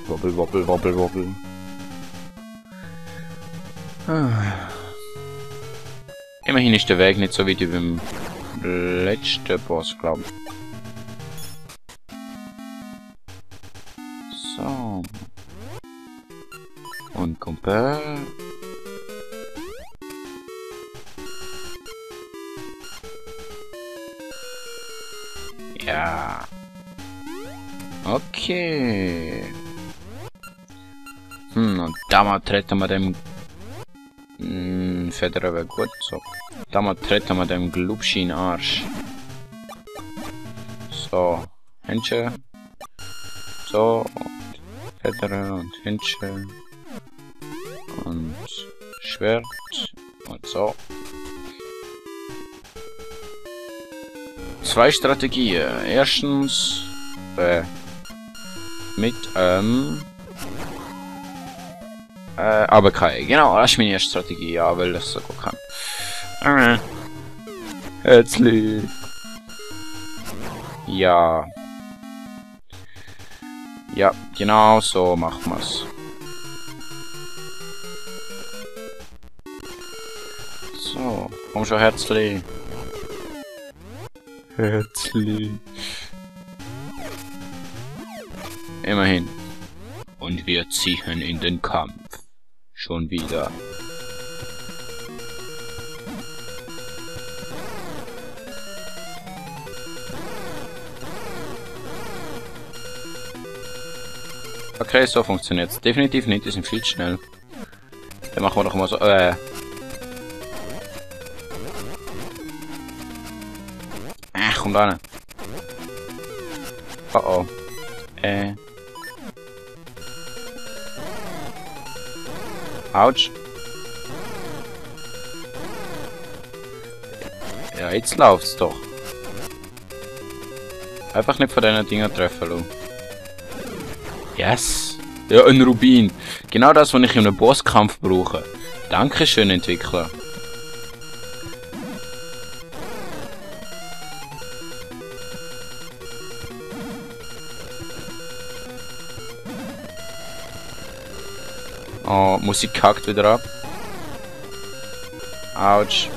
Wobbel, wobbel, wobbel, wobbel. Immerhin ist der Weg nicht so weit wie beim letzten Boss, glaube ich. So. Und Kumpel. Ja. Okay. Und damals treten wir dem Federer wäre gut, so. Damals treten wir dem Glubschi in den Arsch. So. Händchen. So. Und Federer und Händchen. Und Schwert. Und so. 2 Strategien. Erstens. Mit, aber keine. Genau, das ist meine erste Strategie, ja, weil das so gut kann. Herzlich. Ja. Ja, genau so machen wir's. So, komm schon, Herzlich. Herzlich. Immerhin. Und wir ziehen in den Kampf. Schon wieder. Okay, so funktioniert's. Definitiv nicht, die sind viel zu schnell. Dann machen wir doch mal so, komm da rein. Oh oh. Autsch. Ja, jetzt läuft's doch. Einfach nicht von deinen Dinger treffen lassen. Yes. Ja, ein Rubin. Genau das, was ich in einem Bosskampf brauche. Dankeschön, Entwickler. Oh, Musik kackt wieder ab. Autsch.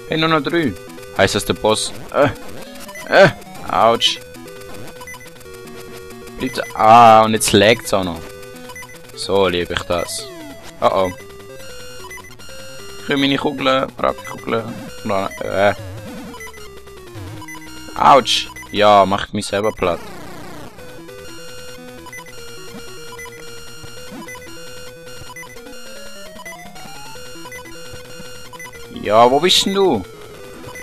Hey, nur noch 3. Heißt das der Boss? Autsch. Und jetzt lagt's auch noch. So liebe ich das. Oh oh. Ich will meine Kugeln, Kugeln. Autsch. Ja, macht mich selber platt. Ja, wo bist denn du?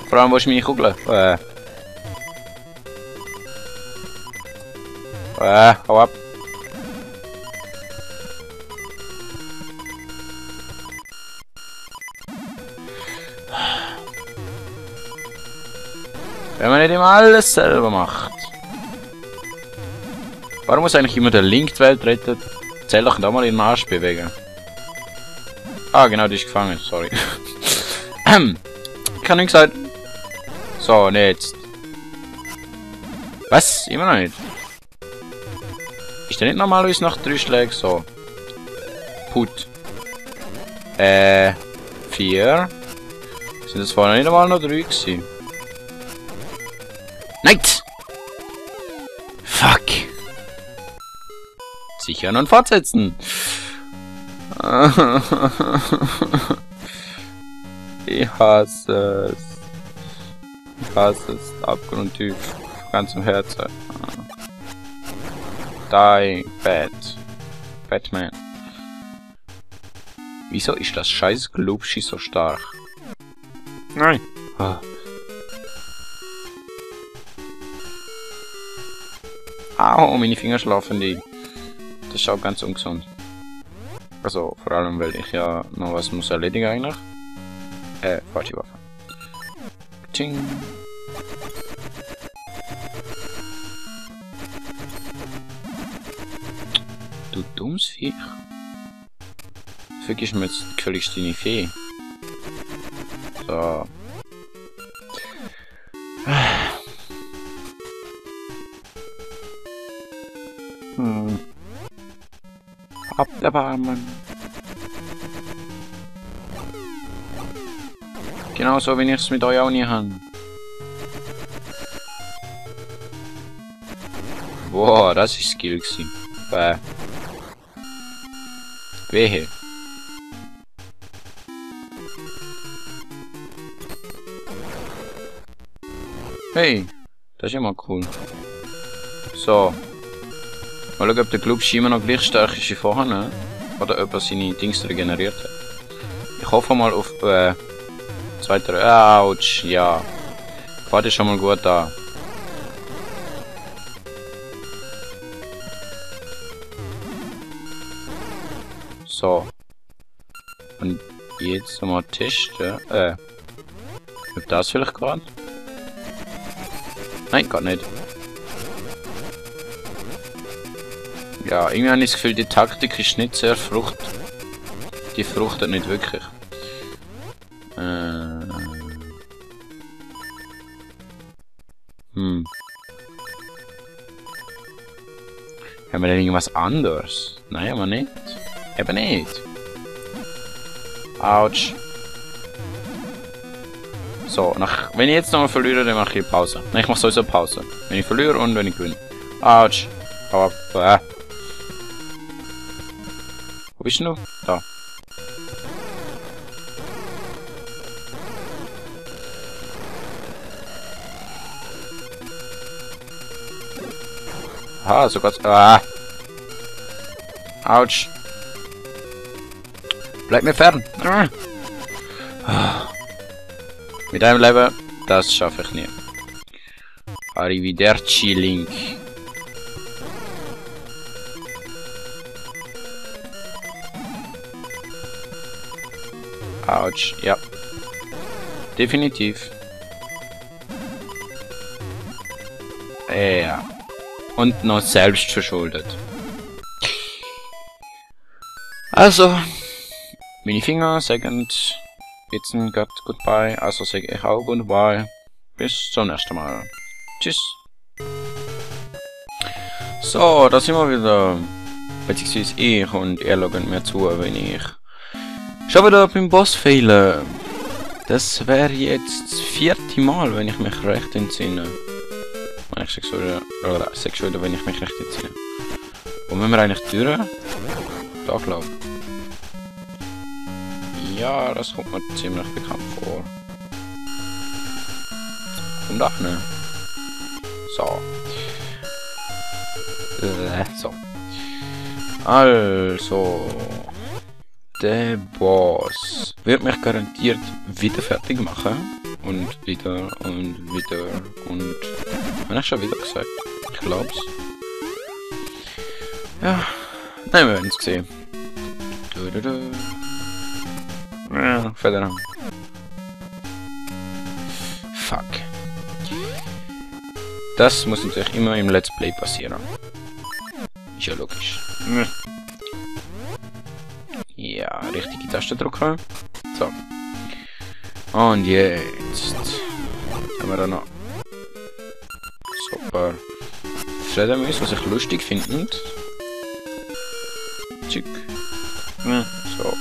Vor allem, wo ist meine Kugel? Hau ab. Wenn man nicht immer alles selber macht. Warum muss eigentlich immer der Link die Welt retten? Zähl doch da mal in den Arsch bewegen. Ah, genau, die ist gefangen, sorry. Ich kann nichts sagen. So, ne, jetzt. Was? Immer noch nicht. Ist der nicht normalerweise nach 3 Schlägen so? Put. 4. Sind das vorher nicht einmal noch 3 gewesen? Nein! Fuck! Sichern und fortsetzen! Ich hasse es. Ich hasse es. Abgrundtief. Ganz im Herzen. Die Batman. Wieso ist das scheiß Glubschi so stark? Nein. Au, meine Finger schlafen die. Das ist auch ganz ungesund. Also, vor allem, weil ich ja noch was muss erledigen eigentlich. Falsche Waffe. Ting. Du dummes Viech. Vergiss mir jetzt gefälligst deine Fee. So. Habt Erbarmen. Genauso, wenn ich es mit euch auch nie habe. Boah, das ist Skill gewesen. Bäh. Wehe. Hey, das ist ja mal cool. So. Mal schauen, ob der Club immer noch gleich stark ist wie vorher, ne? Oder ob er seine Dings regeneriert hat. Ich hoffe mal auf zweiter. Autsch, ja. Fahrt ist schon mal gut da. So. Und jetzt mal testen. Ob das vielleicht gerade? Nein, gar nicht. Ja, irgendwie habe ich das Gefühl, die Taktik ist nicht sehr die fruchtet nicht wirklich. Haben wir denn irgendwas anderes? Nein, haben wir nicht. Eben nicht. Autsch. So, wenn ich jetzt nochmal verliere, dann mache ich Pause. Nein, ich mache sowieso Pause. Wenn ich verliere und wenn ich gewinne. Autsch. Hau ab. Wo bist du? Da. Ah, so ganz. Autsch. Bleib mir fern. Mit einem Leben, das schaffe ich nie. Arrivederci, Link. Autsch, ja. Definitiv. Ja. Und noch selbst verschuldet. Also, meine Finger sagen jetzt gerade goodbye, also sage ich auch goodbye. Bis zum nächsten Mal. Tschüss. So, da sind wir wieder. Beziehungsweise ich und ihr schaut mir zu, wenn ich schon wieder beim Boss fehle. Das wäre jetzt das 4. Mal, wenn ich mich recht entsinne. Ich sag schon wieder, wenn ich mich recht entsinne. Wo müssen wir eigentlich durch? Da, glaube ich. Ja, das kommt mir ziemlich bekannt vor. Und da, ne? So. So. Also. Der Boss wird mich garantiert wieder fertig machen. Und wieder und wieder und... Habe ich schon wieder gesagt? Ich glaub's. Ja. Nein, wir werden es sehen. Ja, verdammt. Fuck. Das muss natürlich immer im Let's Play passieren. Ist ja logisch. Ja, richtige Taste drücken. So. Und jetzt haben wir da noch super Fledermäuse, was ich lustig finde. Tschick. Ja, so.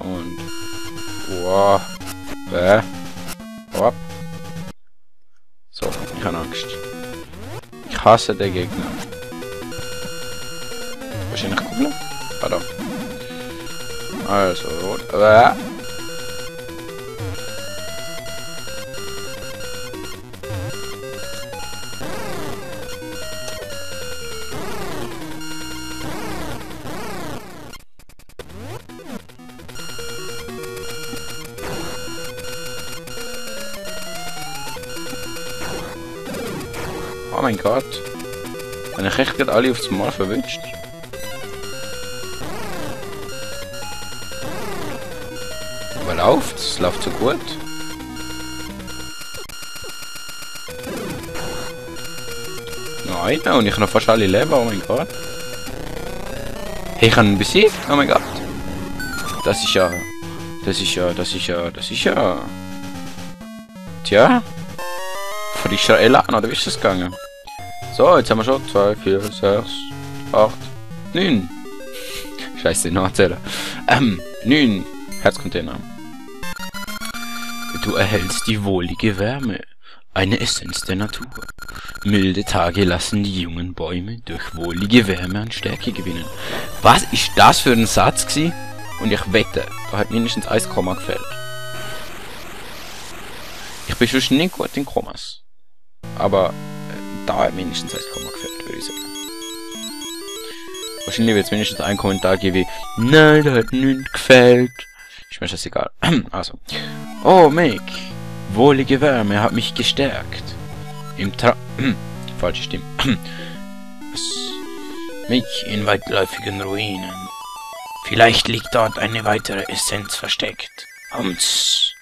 Und wow. Hau ab. So, ich habe Angst. Ich hasse den Gegner. Wahrscheinlich Kugeln? Ah, da. Also, rot. Oh mein Gott. Wenn ich echt gerade alle aufs Mal verwünscht. Aber läuft, es läuft so gut. Nein, und ich habe noch fast alle Leben, oh mein Gott. Hey, ich habe ihn besiegt, oh mein Gott. Das ist ja... Tja. Frischer Elan, oder wie ist das gegangen? So, jetzt haben wir schon 2, 4, 6, 8, 9. Scheiße, noch erzählen. 9. Herzcontainer. Du erhältst die wohlige Wärme. Eine Essenz der Natur. Milde Tage lassen die jungen Bäume durch wohlige Wärme an Stärke gewinnen. Was ist das für ein Satz gewesen? Und ich wette, da hat mindestens 1 Komma gefällt. Ich bin schon nicht gut in Kommas. Aber da hat mindestens 1 Komma gefällt, würde ich sagen. Wahrscheinlich wird es mindestens ein Kommentar geben wie nein, da hat nichts gefällt. Ist mir das egal. Also. Oh, Mick. Wohlige Wärme hat mich gestärkt. Im falsche Stimme. Was? Mick in weitläufigen Ruinen. Vielleicht liegt dort eine weitere Essenz versteckt. Humts.